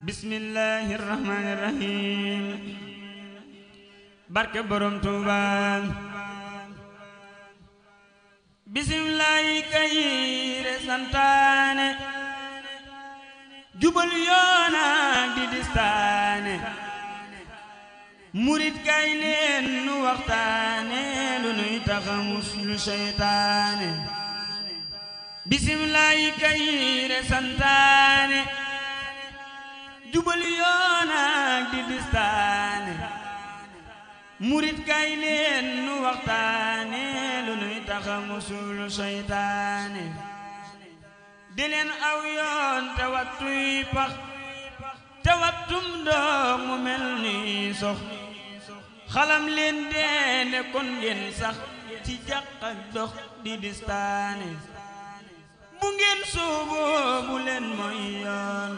bismillahir rahmanir rahim barke borom Tuuba bismillahi kayire santaane jubal yoona di distaane murit kay leen nu waxtaane lu nuy taxa muslu seytaane bismillahi kayire santaane jubal yoona di distaane murit kay leen nu waxtaane lu nuy taxa muslu seytaane di leen aw yoon te wattuy pax te wattum ndox mu mel ni sox xalam leen deende kon ngeen sax ci jàq ak dox di distaane bu ngeen sooboo bu leen mooy yoon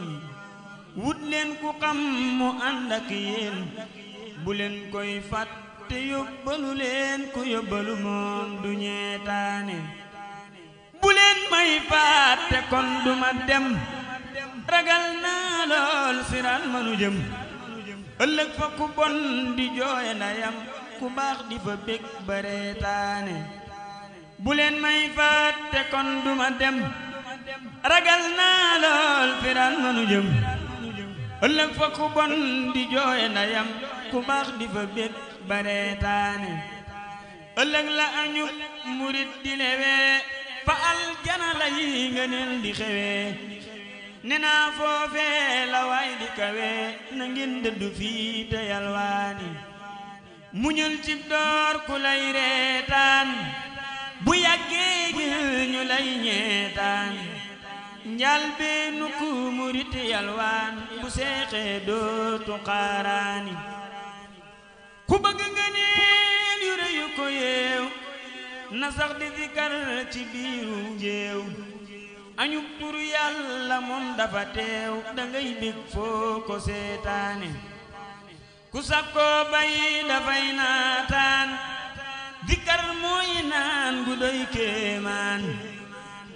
wut leen ku xam mu ànd ak yéen bu leen koy fàtte yóbbalu leen ku yóbbalu moom du ñeetaane bu leen may fàtte kon duma dem ragal naa lool siraan manu jëm ëllëg fa ku bon di jooy ndayam ku baax di fa bég bareetaane bu leen may fàtte kon duma dem ragal naa lool siraan manu jëm ëllëg fa ku bon di jooy ndayam ku baax di fa bég bareetaane ëllëg la añu murit di lewee fa aljana la yi ngëneel di xewee nenaa foofee la waay di kawe na ngeen dëddu fii te yalwaani muñul cib door ku lay reetaan bu yàggee gil ñu lay ñeetaan njal bee nu ku murit yalwaan bu seexee dootu xaaraani ku bëgg ngëneel yu rëyu ko yeew na sax di zikar ci biiru njéew añub tur yàlla moom dafa teew dangay bég foo ko seetaane ku sakkoo bay dafay naataan zikar mooy naan gu doy kéemaan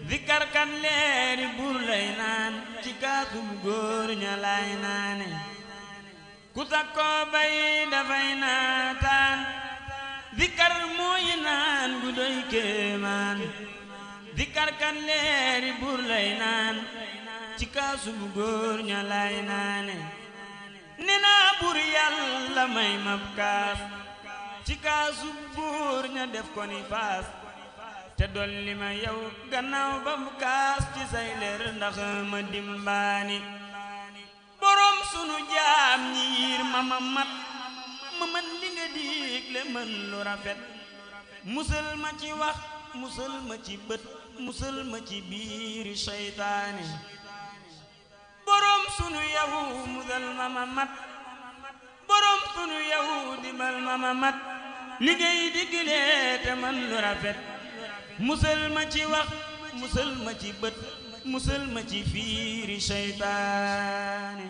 zikar kan leeri bur lay naan ci kaasub góor ña lay naane ku sakkoo bay dafay naataan zikar mooy naan gu doy kéemaan zikar kan leeri bur lay naan ci kaasu bu góor ña lay naane ne naa bur yàlla may mab kaas ci kaasu bu góor ña def ko ni faas te dolli ma yow gannaaw ba mu kaas ci say leer ndax ma dimbaani borom sunu jaam ñi yiir ma mat ma man li nga digle mën lu rafet musal ma ci wax musal ma ci bët musal ma ci biiri seytaane borom sunu yaw musal ma mat borom sunu yaw dimbal ma mat liggéey digle te man lu rafet musal ma ci wax musal ma ci bët musal ma ci biiri seytaane